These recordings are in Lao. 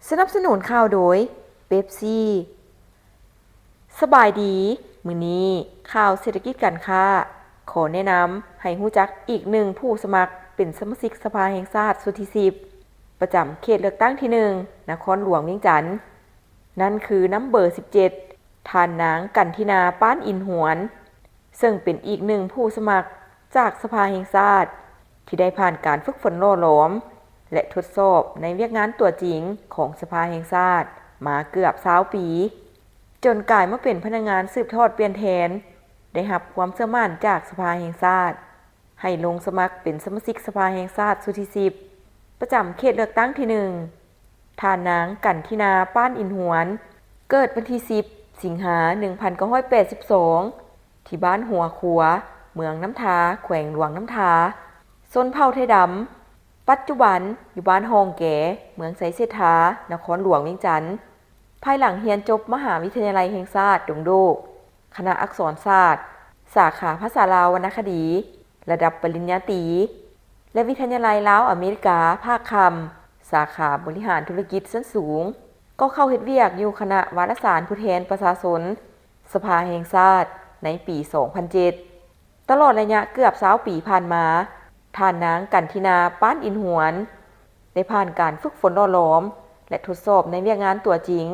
ສະໜັບສະໜູນຂ່າວໂດຍ ເປັບຊີ. ສະບາຍດີ, ມື້ນີ້ຂ່າວເສດຖະກິດການຄ້າ ຂໍແນະນຳໃຫ້ຮູ້ຈັກອີກໜຶ່ງຜູ້ສະໝັກເປັນສະມາຊິກສະພາແຫ່ງຊາດຊຸດທີສິບ ປະຈຳເຂດເລືອກຕັ້ງທີໜຶ່ງ ນະຄອນຫຼວງວຽງຈັນ, ນັ້ນຄືນຳເບີສິບເຈັດ ທ່ານນາງ ກັນທິນາ ປານອິນຫວນ. ເຊິ່ງເປັນອີກໜຶ່ງຜູ້ສະໝັກຈາກສະພາແຫ່ງຊາດ ທີ່ໄດ້ຜ່ານການຝຶກຝົນຫຼໍ່ຫຼອມ ແລະ ທົດສອບໃນວຽກງານຕົວຈິງຂອງສະພາແຫ່ງຊາດມາເກືອບຊາວປີ, ຈົນກາຍມາເປັນພະນັກງານສືບທອດປ່ຽນແທນ, ໄດ້ຮັບຄວາມເຊື່ອໝັ້ນຈາກສະພາແຫ່ງຊາດ ໃຫ້ລົງສະໝັກເປັນສະມາຊິກສະພາແຫ່ງຊາດຊຸດທີສິບ ປະຈຳເຂດເລືອກຕັ້ງທີໜຶ່ງ. ທ່ານນາງ ກັນທິນາ ປານອິນຫວນ ເກີດວັນທີສິບ ສິງຫາ ໜຶ່ງພັນເກົ້າຮ້ອຍແປດສິບສອງ ທີ່ບ້ານຫົວຂົວ ເມືອງນ້ຳທາ ແຂວງຫຼວງນ້ຳທາ, ຊົນເຜົ່າໄທດຳ, ປັດຈຸບັນຢູ່ບ້ານຮ່ອງແກ ເມືອງໄຊເສດຖາ ນະຄອນຫຼວງວຽງຈັນ. ພາຍຫຼັງຮຽນຈົບມະຫາວິທະຍາໄລແຫ່ງຊາດດົງໂດກ ຄະນະອັກສອນສາດ, ສາຂາພາສາລາວວັນນະຄະດີ ລະດັບປະລິນຍາຕີ ແລະ ວິທະຍາໄລລາວອາເມລິກາພາກຄ່ຳ ສາຂາບໍລິຫານທຸລະກິດຊັ້ນສູງ, ກໍເຂົ້າເຮັດວຽກຢູ່ຄະນະວາລະສານຜູ້ແທນປະຊາຊົນ ສະພາແຫ່ງຊາດ ໃນປີສອງພັນເຈັດ. ຕະຫຼອດໄລຍະເກືອບຊາວປີຜ່ານມາ, ທ່ານນາງ ກັນທິນາ ປານອິນຫວນ ໄດ້ຜ່ານການຝຶກຝົນຫຼໍ່ຫຼອມ ແລະ ທົດສອບໃນວຽກງານຕົວຈິງ,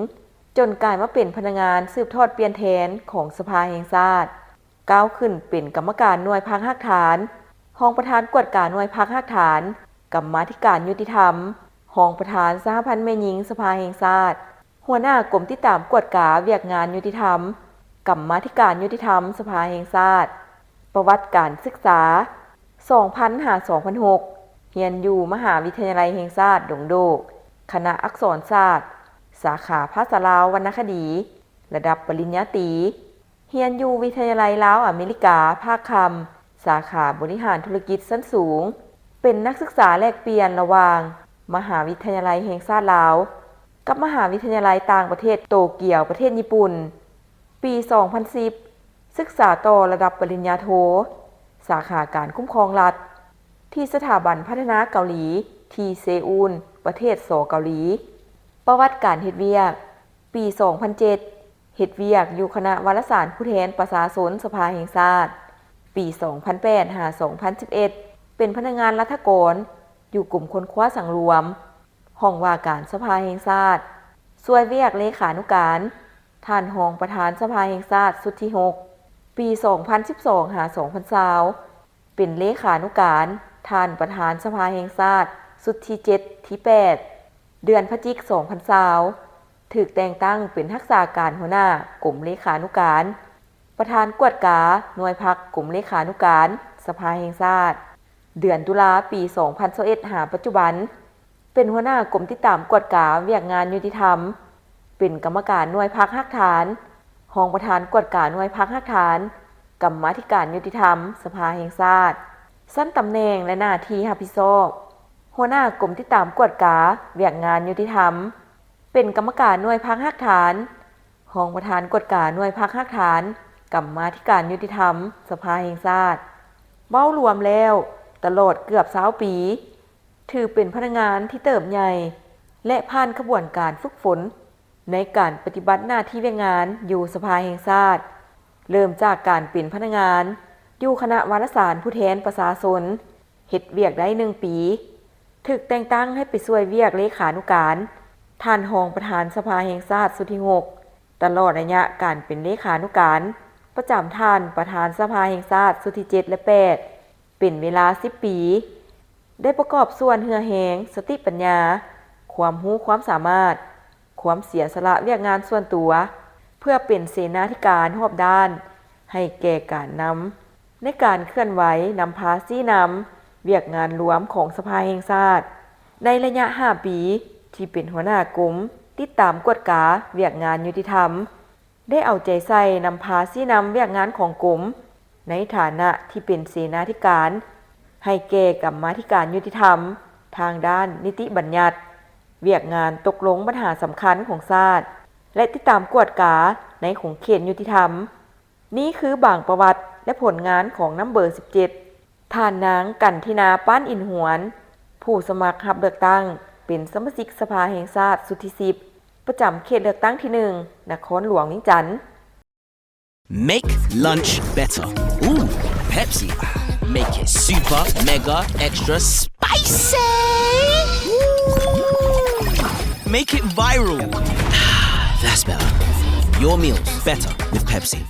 ຈົນກາຍມາເປັນພະນັກງານສືບທອດປ່ຽນແທນຂອງສະພາແຫ່ງຊາດ, ກ້າວຂຶ້ນເປັນກຳມະການໜ່ວຍພັກຮາກຖານ, ຮອງປະທານກວດກາໜ່ວຍພັກຮາກຖານ, ກຳມາທິການຍຸຕິທຳ, ຮອງປະທານສະຫະພັນແມ່ຍິງສະພາແຫ່ງຊາດ, ຫົວໜ້າກົມຕິດຕາມກວດກາວຽກງານຍຸຕິທຳ, ກຳມາທິການຍຸຕິທຳສະພາແຫ່ງຊາດ. ປະຫວັດການສຶກສາ ສອງພັນ ຫາ ສອງພັນຫົກ ຮຽນຢູ່ມະຫາວິທະຍາໄລແຫ່ງຊາດດົງໂດກ, ຄະນະອັກສອນສາດ, ສາຂາພາສາລາວວັນນະຄະດີ ລະດັບປະລິນຍາຕີ, ຮຽນຢູ່ວິທະຍາໄລລາວອາເມລິກາພາກຄ່ຳ ສາຂາບໍລິຫານທຸລະກິດຊັ້ນສູງ, ເປັນນັກສຶກສາແລກປ່ຽນລະຫວ່າງມະຫາວິທະຍາໄລແຫ່ງຊາດລາວ ກັບມະຫາວິທະຍາໄລຕ່າງປະເທດໂຕກຽວ ປະເທດຍີ່ປຸ່ນ. ປີສອງພັນສິບ ສຶກສາຕໍ່ລະດັບປະລິນຍາໂທ ສາຂາການຄຸ້ມຄອງລັດ ທີ່ສະຖາບັນພັດທະນາເກົາຫຼີ ທີ່ເຊອູນ ປະເທດ ສ ເກົາຫຼີ. ປະຫວັດການເຮັດວຽກ ປີສອງພັນເຈັດ ເຮັດວຽກຢູ່ຄະນະວາລະສານຜູ້ແທນປະຊາຊົນສະພາແຫ່ງຊາດ, ປີສອງພັນແປດ ຫາ ສອງພັນສິບເອັດ ເປັນພະນັກງານລັດຖະກອນຢູ່ກົມຄົ້ນຄວ້າສັງລວມ ຫ້ອງວ່າການສະພາແຫ່ງຊາດ, ຊ່ວຍວຽກເລຂານຸການ ທ່ານຮອງປະທານສະພາແຫ່ງຊາດຊຸດທີຫົກ ປີສອງພັນສິບສອງ ຫາ ສອງພັນຊາວ ເປັນເລຂານຸການທ່ານປະທານສະພາແຫ່ງຊາດຊຸດທີເຈັດ ທີແປດ ເດືອນພະຈິກ ສອງພັນຊາວ ຖືກແຕ່ງຕັ້ງເປັນຮັກສາການຫົວໜ້າກົມເລຂານຸການ, ປະທານກວດກາໜ່ວຍພັກກົມເລຂານຸການສະພາແຫ່ງຊາດ, ເດືອນຕຸລາ ປີສອງພັນຊາວເອັດ ຫາປັດຈຸບັນ ເປັນຫົວໜ້າກົມຕິດຕາມກວດກາວຽກງານຍຸຕິທຳ, ເປັນກຳມະການໜ່ວຍພັກຮາກຖານ, ຮອງປະທານກວດກາໜ່ວຍພັກຮາກຖານ, ກຳມາທິການຍຸຕິທຳສະພາແຫ່ງຊາດ. ຊັ້ນຕຳແໜ່ງ ແລະ ໜ້າທີ່ຮັບຜິດຊອບ: ຫົວໜ້າກົມຕິດຕາມກວດກາວຽກງານຍຸຕິທຳ, ເປັນກຳມະການໜ່ວຍພັກຮາກຖານ, ຮອງປະທານກວດກາໜ່ວຍພັກຮາກຖານ, ກຳມາທິການຍຸຕິທຳສະພາແຫ່ງຊາດ. ເວົ້າລວມແລ້ວ, ຕະຫຼອດເກືອບຊາວປີ, ຖືເປັນພະນັກງານທີ່ເຕີບໃຫຍ່ ແລະ ຜ່ານຂະບວນການຝຶກຝົນໃນການປະຕິບັດໜ້າທີ່ວຽກງານຢູ່ສະພາແຫ່ງຊາດ, ເລີ່ມຈາກການເປັນພະນັກງານຢູ່ຄະນະວາລະສານຜູ້ແທນປະຊາຊົນ, ເຮັດວຽກໄດ້ໜຶ່ງປີ, ຖືກແຕ່ງຕັ້ງໃຫ້ໄປຊ່ວຍວຽກເລຂານຸການທ່ານຮອງປະທານສະພາແຫ່ງຊາດຊຸດທີຫົກ ຕະຫຼອດໄລຍະການເປັນເລຂານຸການປະຈຳທ່ານປະທານສະພາແຫ່ງຊາດຊຸດທີເຈັດ ແລະ ແປດ ເປັນເວລາສິບປີ, ໄດ້ປະກອບສ່ວນເຫື່ອແຮງ, ສະຕິປັນຍາ, ຄວາມຮູ້ຄວາມສາມາດ, ຄວາມເສຍສະຫຼະວຽກງານສ່ວນຕົວ ເພື່ອເປັນເສນາທິການຮອບດ້ານໃຫ້ແກ່ການນຳ ໃນການເຄື່ອນໄຫວນຳພາຊີ້ນຳວຽກງານລວມຂອງສະພາແຫ່ງຊາດ ໃນໄລຍະຫ້າປີ ທີ່ເປັນຫົວໜ້າກົມຕິດຕາມກວດກາວຽກງານຍຸຕິທຳ. ໄດ້ເອົາໃຈໃສ່ນຳພາຊີ້ນຳວຽກງານຂອງກົມ ໃນຖານະທີ່ເປັນເສນາທິການ ໃຫ້ແກ່ກຳມາທິການຍຸຕິທຳທາງດ້ານນິຕິບັນຍັດ, ວຽກງານຕົກລົງບັນຫາສຳຄັນຂອງຊາດ ແລະ ຕິດຕາມກວດກາໃນຂົງເຂດຍຸຕິທຳ. ນີ້ຄືບາງປະຫວັດ ແລະ ຜົນງານຂອງນຳເບີສິບເຈັດ ທ່ານນາງ ກັນທິນາ ປານອິນຫວນ ຜູ້ສະໝັກຮັບເລືອກຕັ້ງ ເປັນສະມາຊິກສະພາແຫ່ງຊາດຊຸດທີສິບ ປະຈຳເຂດເລືອກຕັ້ງທີໜຶ່ງ ນະຄອນຫຼວງວຽງຈັນ. Make lunch better. Ooh, Pepsi. Make it super, mega, extra spicy. Ooh. Make it viral. That's better. Your meals better with Pepsi.